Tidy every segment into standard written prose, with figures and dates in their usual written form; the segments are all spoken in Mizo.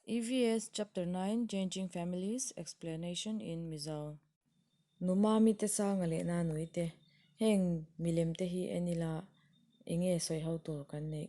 EVS Chapter 9 Changing Families Explanation in Mizo Numami te sanga leh na nui te heng milem te hi en ila enge sawi ho tur kan neih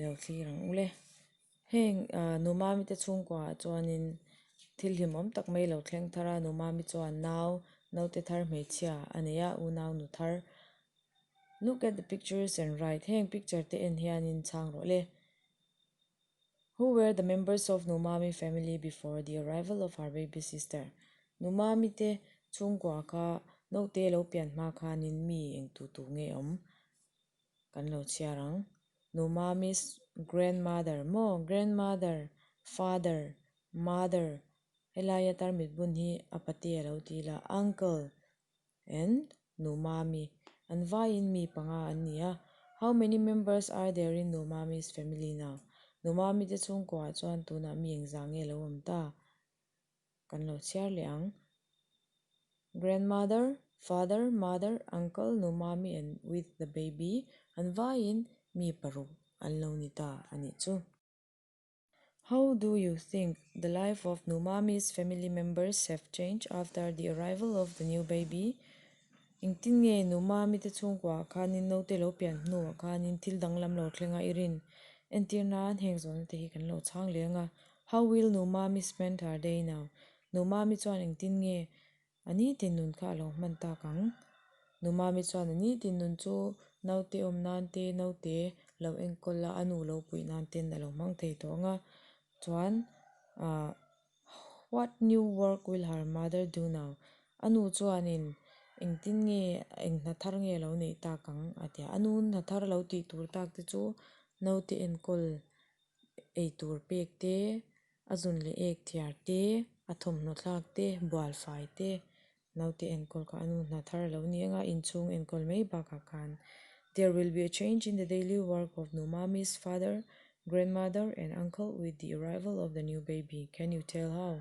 lo thlir ang u le. Heng ah Numami te chhungkua ah chuanin thil hlimawm tak mai lo thleng thar a Numami chuan nau naute thar hmeichhia a nei a unau nu thar Look at the pictures and write heng picture te en hianin chhang rawh le. Who were the members of Numami family before the arrival of her baby sister? Numami te chhungkua kha naute lo pian hma khanin mi eng tu tu nge awm? Kan lo chhiar ang. Numami's grandmother maw? Grandmother, father, mother helaia tarmit bun hi a pate a lo ti ila uncle and Numami an vaiin mi panga an ni a. How many members are there in Numami's family now? Numami te chhungkuah chuan tunah mi engzah nge lo awm ta? Kan lo chhiar leh ang. Grandmother, father, mother, uncle, Numami and with the baby an vaiin mi paruk an lo ni ta a nih chu. How do you think the life of Numami's family members have changed after the arrival of the new baby? Engtin nge Numami te chhungkuah khanin naute lo pian hnuah khanin thil danglam lo thleng a i rin? Entir nan heng zawhna te hi kan lo chhang leh ang a. How will Numami spend her day now? Numami chuan engtin nge A nitin nun kha a lo hman tak ang. Numami chuan a nitin nun chu naute awm nan te, naute lo enkawl a, a nu lo puih nan ten a lo hmang thei tawh ang a. Chuan ah What new work will her mother do now? A nu chuanin engtin nge eng hna thar nge a lo neih tak ang a ti a. A nu hna thar lo tih tur tak te chu naute enkawl eitur pek te, a zun leh ek thiar te, a thawmhnaw thlak te, bual fai te, naute enkawl kha a nu hna thar a lo ni ang a, inchhung enkawl mai bakah khan There will be a change in the daily work of Numami's father, grandmother and uncle with the arrival of the new baby, can you tell how?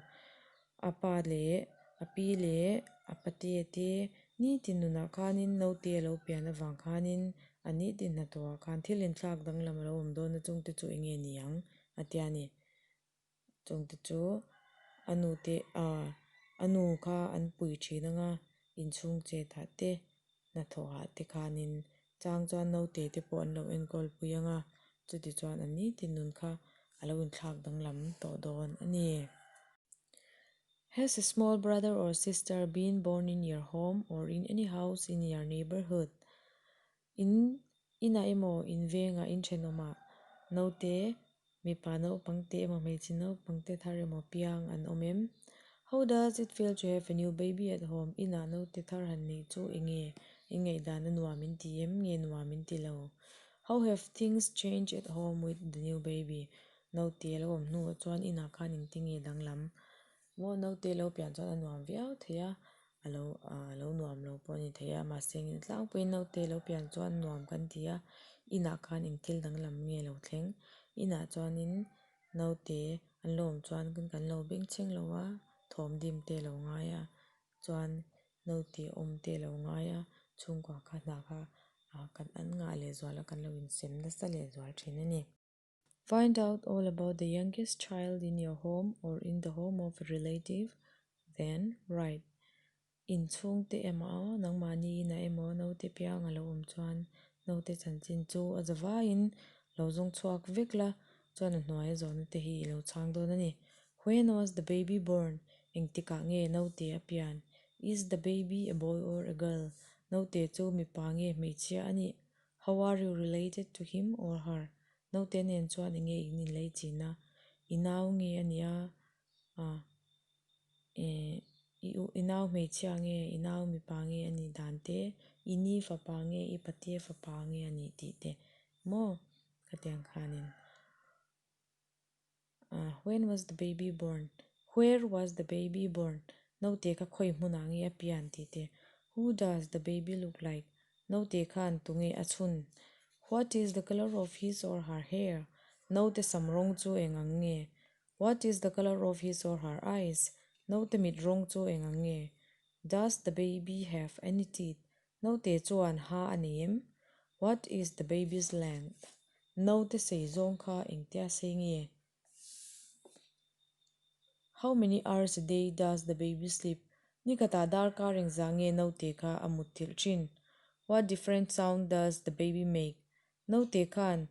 A pa leh a pi leh a patea te nitin nunah khanin naute a lo pian avang khanin a nitin hnathawhah khan thil inthlak danglam a lo awm dawn a chungte chu eng nge ni ang a ti a ni. Chungte chu a nute ah a nu kha an pui thin ang a inchhung chetah te hnathawhah te khanin chang chuan naute te pawh an lo enkawl pui ang a chuti chuan a nitin nun kha a lo inthlak danglam tawh dawn a ni. Has a small brother or sister been born in your home or in any house in your neighbourhood? In inah emaw in vengah in thenawmah naute mipa naupang te emaw hmeichhe naupang te thar emaw piang an awm em? How does it feel to have a new baby at home? Inah naute thar han neih chu enge in ngaihdan a nuam in ti em nge nuam in ti lo? How have things changed at home with the new baby? Naute a lo awm hnuah chuan inah khan engtinge danglam? Maw naute lo pian chuan a nuam viau thei a, a lo ah a lo nuam lo pawh a ni thei a mahse engin tlangpuiin naute lo pian chuan nuam kan ti a inah khan eng thil danglam nge lo thleng inah chuanin naute an lo awm chuan kan lo bengchheng lo a thawm dim te a lo ngai a chuan naute awm te a lo ngai a chhungkua kha hna kha ah kan an ngah leh zual a kan lo insem nasa leh zual thin a ni. Find out all about the youngest child in your home or in the home of a relative, then write. In chhungte emaw nangmahni inah emaw naute piang a lo awm chuan naute chanchin chu a zavaiin lo zawng chhuak vek la, chuan a hnuaia zawhna te hi i lo chhang dawn a ni. When was the baby born? Engtikah nge naute a pian? Is the baby a boy or a girl? Naute chu mipa nge hmeichhia a nih? How are you related to him or her? Naute nen chuan enge in inlei chin a, i nau nge a nia ah eh i u i nau hmeichhia nge i nau mipa nge a nih dan te i ni fapa nge i patea fapa nge a nih tih te maw khatiang khanin ah when was the baby born where was the baby born naute kha khawi hmunah nge a pian tih te who does the baby look like naute khan tunge a chhun what is the colour of his or her hair naute sam rawng chu eng ang nge what is the colour of his or her eyes naute mit rawng chu eng ang nge does the baby have any teeth naute chuan ha a nei em what is the baby's length naute sei zawng kha engtia sei nge. How many hours a day does the baby sleep? Nikhatah darkar engzah nge naute kha a mutthilh thin? What different sound does the baby make? Naute khan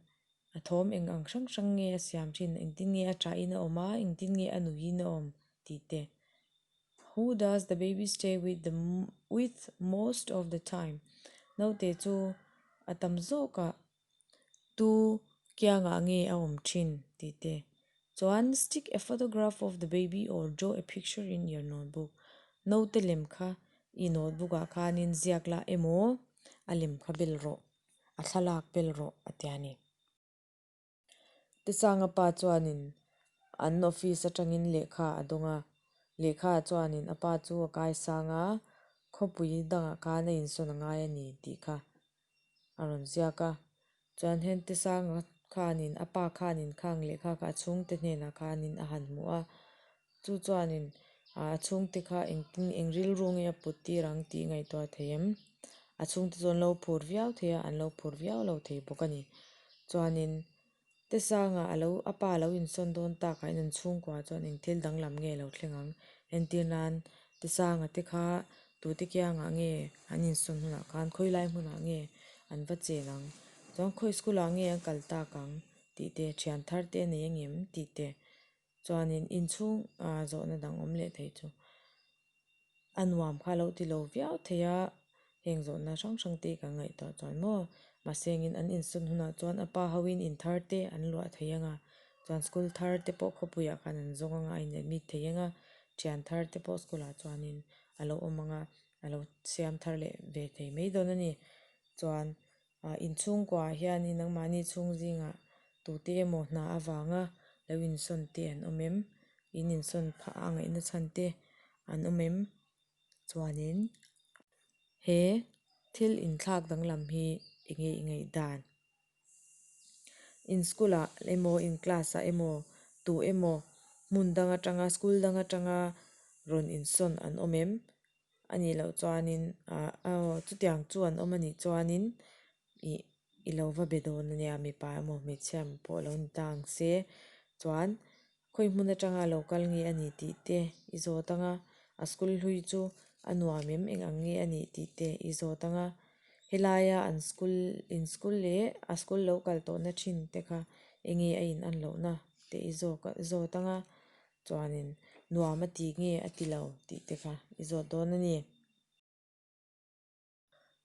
a thawm eng ang hrang hrang nge a siam thin? Engtin nge a tah in a awm a, engtin nge a nuih in a awm? tih te. Who does the baby stay with the with most of the time? Naute chu a tam zawkah tu kiangah nge a awm thin? tih te. Chuan stick a photograph of the baby or draw a picture in your notebook. Naute lem kha i notebook ah khanin ziak la emaw a lem kha bel rawh, a thlalak bel rawh a ti a ni. Tisanga pa chuanin an office atangin lehkha a dawng a, lehkha chuanin a pa chu a kaisang a, khawpui dangah khan a insawn a ngai a ni tih kha a rawn ziak a. Chuan heng Tisanga khanin a pa khanin khang lehkha kha a chhungte hnenah khanin a han hmuh a, chu chuanin a chhungte kha engtin eng rilru nge a put tir ang tih ngaihtuah thei em? A chhungte chu an lo phur viau thei a, an lo phur viau lo thei bawk a ni. Chuanin Tesanga a lo a pa lo insawn dawn takah hian an chhungkua chuan eng thil danglam nge lo thleng ang? Entir nan Tesanga te kha tute kiangah nge an insawn hunah khan khawi lai hmunah nge an va chen ang? Chuan khawi school ah nge an kal tak ang tih te thian thar te a nei angem tih te chuanin inchhung ah zawhna dang awm leh thei chu a nuam kha lo ti lo viau thei a, heng zawhna hrang hrang te kan ngaihtuah chuan maw mahse engin an insawn hunah chuan a pa hoin in thar te an luah thei anga chuan school thar te pawh khawpuiah khan an zawng anga a in admit thei anga thian thar te pawh school ah chuanin a lo awm anga a lo siam thar leh ve thei mai dawn a ni chuan ah inchhungkuaah hianin nangmahni chhung zingah tute emaw hna avanga lo insawn te an awm em in insawn phah a ngaihna chhan te an awm em chuanin he thil inthlak danglam hi eng nge i ngaih dan in school ah emaw in class ah emaw tu emaw hmun dang atanga school dang atanga rawn insawn an awm em. A nih loh chuanin ah aw chutiang chu an awm a nih chuanin ih i lo va be dawn a nia mipa emaw hmeichhia emaw pawh lo ni ta ang se chuan khawi hmun atanga lo kal nge a ni tih te i zawt ang a a school hlui chu a nuam em eng ang nge a nih tih te i zawt ang a helaia an school in school leh a school lo kal tawhna thin te kha eng nge a in an lohna te i zawk i zawt ang a. Chuanin nuam a ti nge a ti lo tih te kha i zawt dawn a ni.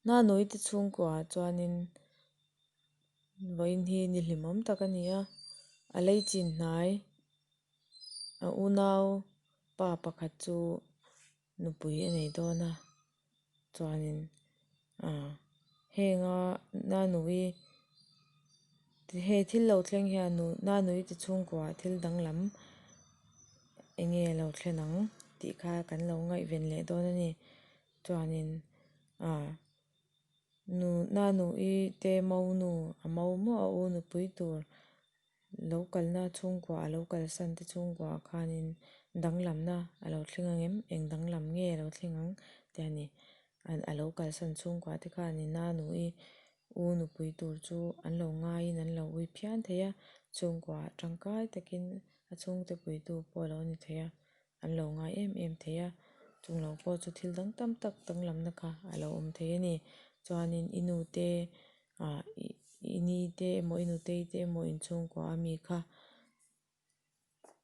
Nanui te chhungkuaah chuanin vawiin hi ni hlimawm tak a ni a, a lei chin hnai a unau pa pakhat chu nupui a nei dawn a, chuanin ah henga Nanui he thil lo thleng hian nu Nanui te chhungkuaah thil danglam eng nge lo thlen ang tih kha kan lo ngaihven leh dawn a ni chuanin ah nu Nanui te monu a mo maw a u nupui tur. Lo kalna chhungkua a lo kalsan te chhungkuaah khanin danglamna a lo thleng ang em? Eng danglam nge a lo thleng ang? Ti a ni. A lo kalsan chhungkua te khanin a nui u nupui tur chu an lo ngaiin an lo ui phian thei a, chhungkuaah tangkai takin a chhungte puitu pawh a lo ni thei a, an lo ngai em em thei a, chung lo pawh chu thil dang tam tak danglamna kha a lo awm thei a ni. Chuanin i nu te ah i ni te emaw i nutei te emaw inchhungkua a mi kha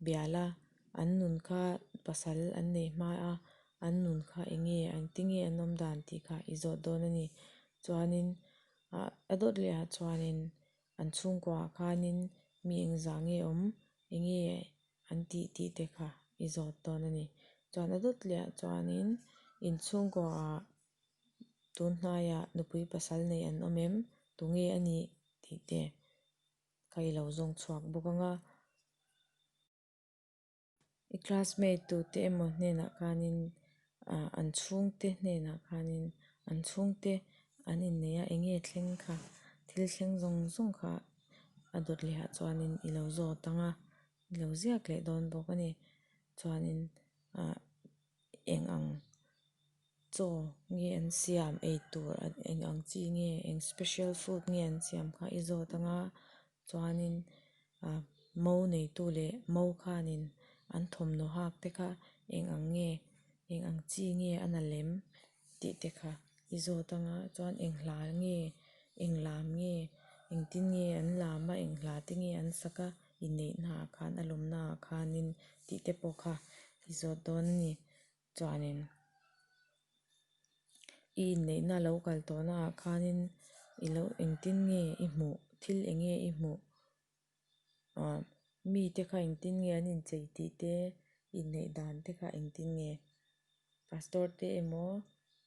bial a an nun kha pasal an nei hma a an nun kha eng nge engtin nge an awm dan tih kha i zawt dawn a ni chuanin ah a dawt leh ah chuanin an chhungkua ah khanin mi engzah nge awm eng nge an tih tih te kha i zawt dawn a ni chuan a dawt leh ah chuanin inchhungkua ah. Tun hnaiah nupui pasal nei an awm em? Tunge a nih? tih te kha i lo zawng chhuak bawk ang a. I classmate tute emaw hnenah khanin ah an chhungte hnenah khanin an chhungte an inneih a eng nge thleng kha thil thleng zawng zawng kha a dawt leh ah chuanin i lo zawt ang a i lo ziak leh dawn bawk a ni. Chuanin ah eng ang chaw nge an siam ei tur eng ang chi nge eng special food nge an siam kha i zawt ang a chuanin ah mo neitu leh mo khanin An thawmhnaw hak te kha eng ang nge eng ang chi nge a nalh em tih te kha i zawt anga chuan eng hla nge eng lam nge engtin nge an lam a eng hla te nge an sak a inneih naah khan a lawm naah khanin tih te pawh kha i zawt dawn a ni chuanin i inneihna lo kal tawh naah khanin ilo engtin nge i hmuh thil eng nge i hmuh ah mite kha engtin nge an inchei tih te inneih dan te kha engtin nge pastor te emaw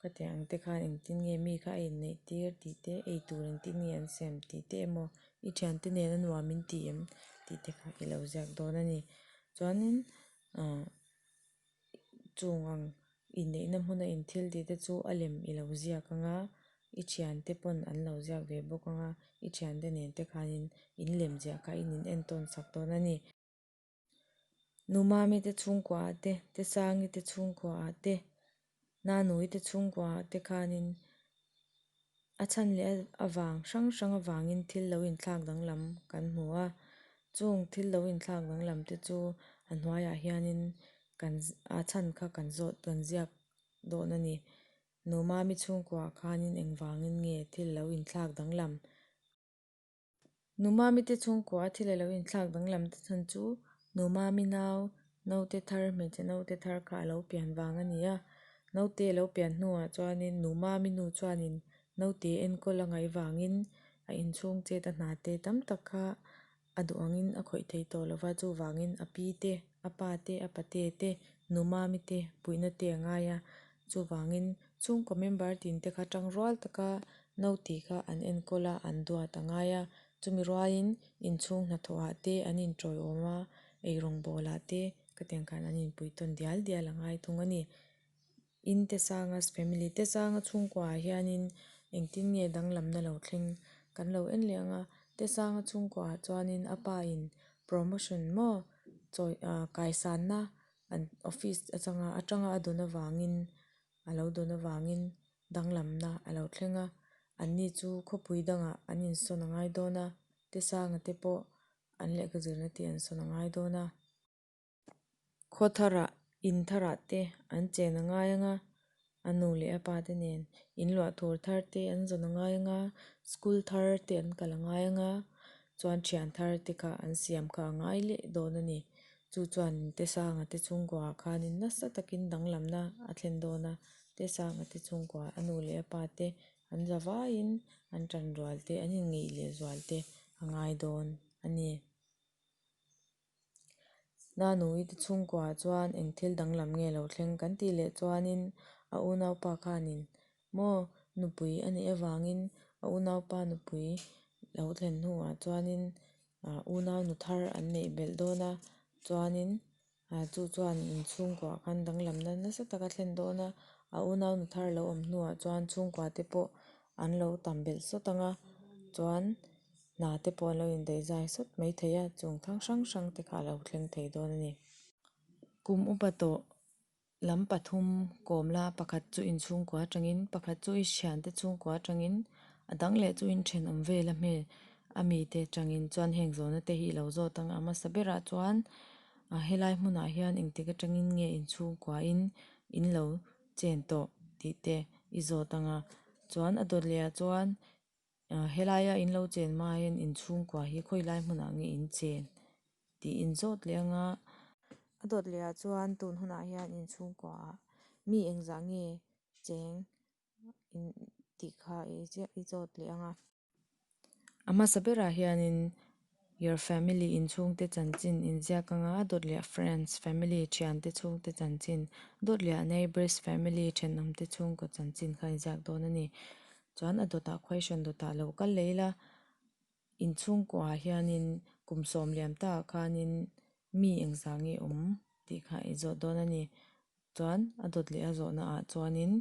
khatiang ang te khan engtin nge mi kha a inneih tir tih te eitur engtin nge an sem tih te emaw i thiante nen a nuam in ti em tih te kha ilo ziak dawn a ni chuanin ah chung ang inneihna hmuna in thil tih te chu a lem ilo ziak ang a i thiante pawn an lo ziak ve bawk ang a i thiante nen te khanin in lem ziah kha in in en tawn sak dawn a ni. Numami te chhungkua ah te Tesangi te chhungkua ah te Nanui te chhungkua ah te khanin a chhan leh avang hrang hrang avangin thil lo inthlak danglam kan hmu a chung thil lo inthlak danglam te chu a hnuaiah hianin kan a chhan kha kan zawt kan ziak dawn a ni. Numami chhungkua ah khanin engvangin nge thil lo inthlak danglam. Numami te chhungkua a thil a lo inthlak danglam te chhan chu Numami nau naute thar hmeichhe naute thar kha a lo pian vang a ni a. Naute a lo pian hnuah chuanin Numami nu chuanin naute enkawl a ngaih vangin a inchhung chet a hna te tam tak kha a duh angin a khawih thei tawh lova chuvangin a pi te a pa te a pate te Numami te puihna te a ngai a chuvangin chhungkaw member tin te kha tangrual taka naute kha an enkawl a an duat a ngai a chumi rualin inchhung hnathawh ah te an intawiawm a eirawng bawl ah te khatiang khan an inpui tawn dial dial a ngai thung a ni. In Tesanga's family Tesanga chhungkua ah hianin engtin nge danglamna lo thleng kan lo en leh ang a Tesanga chhungkua ah chuanin a pa in promotion maw chawi ah kaisanna an office atanga atanga a dawn avangin a lo dawn avangin danglamna a lo thleng a anni chu khawpui dangah an insawn a ngai dawn a Tesanga te pawh an lehkha zirna te an sawn a ngai dawn a. Khaw tharah in tharah te an chen a ngai ang a a nu leh a pa te nen in luah tur thar te an zawn a ngai ang a school thar te an kal a ngai ang a chuan thian thar te kha an siam kha a ngai leh dawn a ni chu chuan Tesanga te chhungkua ah khanin nasa takin danglamna a thlen dawn a Tesanga te chhungkua a nu leh a pa te an za vaiin an tanrual te an inngeih leh zual te a ngai dawn a ni. Nanui te chhungkua chuan eng thil danglam nge lo thleng kan tih leh chuanin a unaupa khanin maw nupui a neih avangin a unaupa nupui lo thlen hnuah chuanin ah unaunu thar an neih belh dawn a chuanin ah chu chuan inchhungkua khan danglamna nasa tak a thlen dawn a a unaunu thar lo awm hnuah chuan chhungkua te pawh an lo tam belh sawt ang a chuan hna te pawh an lo indaihzai sawt maithei a chung thang hrang hrang te kha a lo thleng thei dawn a ni. Kum upa tawh lam pathum kawm la pakhat chu inchhungkua atangin pakhat chu i thiante chhungkua atangin a dang leh chu inthenawm vel a hmel a mite atangin chuan heng zawhna te hi ilo zawt ang a hmasa berah chuan ah helai hmunah hian engtik atangin nge inchhungkua in in lo chen tawh tih te i zawt ang a chuan a dawt leh ah chuan ah helaia in lo chen hma hian inchhungkua hi khawi lai hmunah nge in chen tih in zawt leh ang a. A dawt leh ah chuan tun hunah hian inchhungkua ah mi engzah nge cheng in tih kha i zawt leh ang a. A hmasa berah hianin your family inchhungte chanchin inziak anga a dawt leh friends family thiante chhungte chanchin dawt leh neighbours family thenawmte chhungkaw chanchin kha inziak dawn a ni. Chuan a dawtah question dawtah lo kal leh ila inchhungkuah hianin kum sawm liam takah khanin mi engzah nge awm tih kha i zawt dawn a ni. Chuan a dawt leh a zawhna ah chuanin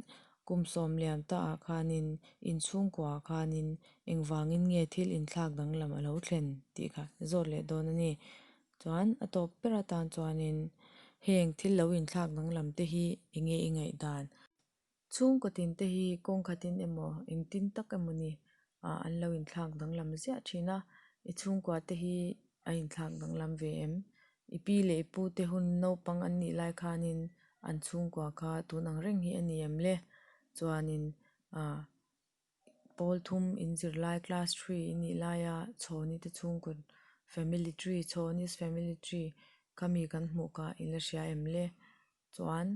kum sawm liam ta ah khanin inchhungkua ah khanin engvangin nge thil inthlak danglam a lo thlen tih kha zawt leh dawn a ni. Chuan a tawp ber atan chuanin heng thil lo inthlak danglam te hi eng nge i ngaih dan? Chhungkaw tin te hi kawng khatin emaw engtin tak emaw ni ah an lo inthlak danglam ziah thin a, i chhungkua te hi a inthlak danglam ve em? I pi leh i pu te hun naupang an nih lai khanin an chhungkua kha tun ang reng hi a ni em le? Chuanin ah pawl thum in zirlai class three in nih laia chhawni te chhungkaw family tree chhawni's family tree khami kan hmuh kha in la hria em le? Chuan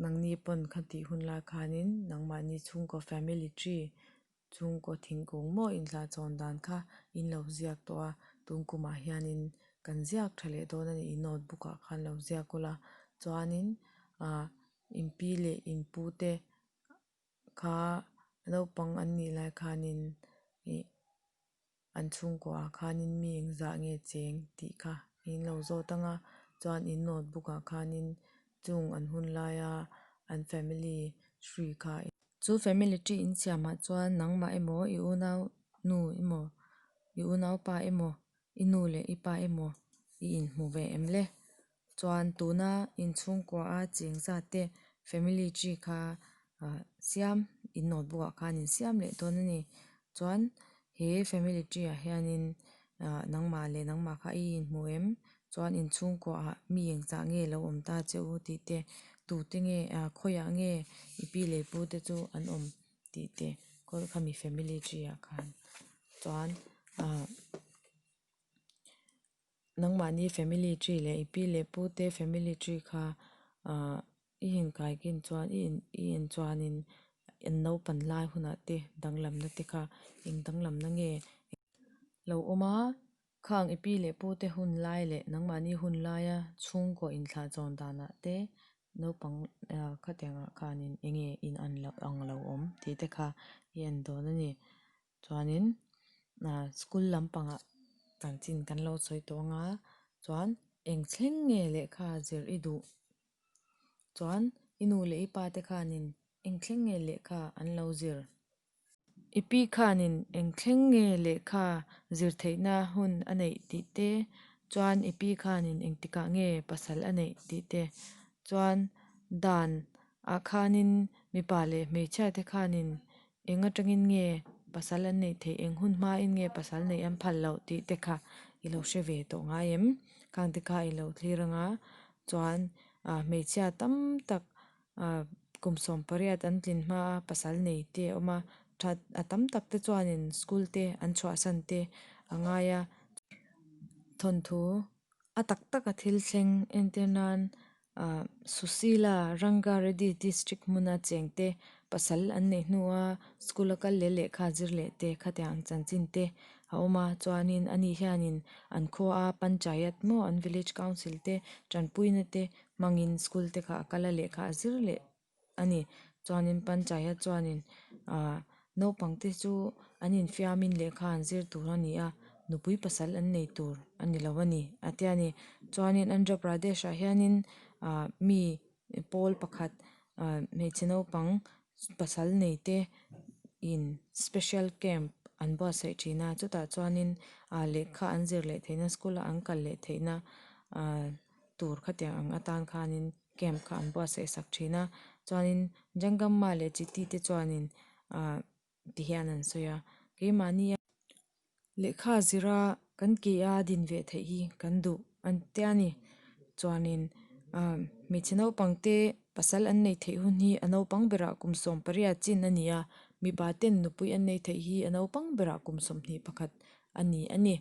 nangni pawn khatih hun lai khanin nangmahni chhungkaw family tree chhungkaw thingkung maw inthlah chhawn dan kha in lo ziak tawh a tun kumah hianin kan ziak tha leh dawn a ni in notebook ah khan lo ziak ula chuanin ah in pi leh in pu te kha naupang an nih lai khanin ih an chhungkua ah khanin mi engzah nge cheng tih kha in lo zawt anga chuan in notebook ah khanin chung an hun laia an family tree kha chu family tree in siamah chuan nangmah emaw i unau nu emaw i unaupa emaw i nu leh i pa emaw i inhmu ve em le chuan tuna inchhungkua a cheng zat te family tree kha ah siam in notebook ah khan in siam leh dawn a ni chuan he family tree ah hianin ah nangmah leh nangmah kha i inhmu em chuan inchhungkua ah mi engzah nge lo awm ta che u tih te tute nge ah khawiah nge i pi leh pu te chu an awm tih te khami family tree ah khan chuan ah nangmahni family tree leh i pi leh pu te family tree kha ah i inkaikin chuan i in i en chuanin an naupan lai hunah te danglamna te kha eng danglamna nge lo awm a khang i pi leh pu te hun lai leh nangmahni hun laia chhungkaw inthlah chawn danah te naupang ah khatiangah khanin eng nge in an loh ang lo awm tih te kha i en dawn a ni chuanin ah school lampangah chanchin kan lo sawi tawh ang a chuan eng thleng nge lehkha zir i duh chuan i nu leh i pa te khanin eng thleng nge lehkha an lo zir. I pi khanin eng thleng nge lehkha zir theihna hun a neih tih te chuan i pi khanin engtikah nge pasal a neih tih te chuan dan ah khanin mipa leh hmeichhia te khanin eng atangin nge pasal an neih theih eng hun hmain nge pasal neih an phal loh tih te kha i lo hre ve tawh ngai em khang te kha i lo thlir anga chuan ah hmeichhia tam tak ah kum sawmpariat an tlin hma a pasal nei te a awm a that a tam tak te chuanin school te an chhuahsan te a ngai a thawnthu a tak tak a thil thleng entir nan ah Susila Ranga Reddy district hmuna cheng te pasal an neih hnua school a kal leh lehkha zir leh te khatiang chanchin te a awm a chuanin ani hianin an khua a panchayat maw an village council te tanpuina te hmangin school te kha a kal a lehkha a zir leh a ni chuanin panchayat chuanin ah naupang te chu an infiamin lehkha an zir tur a ni a nupui pasal an nei tur a ni lo a ni a tia ni chuanin Andhra Pradesh ah hianin ah mi pawl pakhat ah hmeichhe naupang pasal nei te in special camp an buatsaih thin a chutah chuanin ah lehkha an zir leh theihna school a an kal leh theihna ah tur khatiang ang atan khanin camp kha an buatsaih sak thin a chuanin Jangamma leh Chiti te chuanin ah ti hian an sawi a keimahni a lehkha zira kan ke a din ve theih hi kan duh an tia ni chuanin ah hmeichhe naupang te pasal an neih theih hun hi a naupang berah kum 18 chin a ni a mipa ten nupui an neih theih hi a naupang berah kum 21 a ni a ni.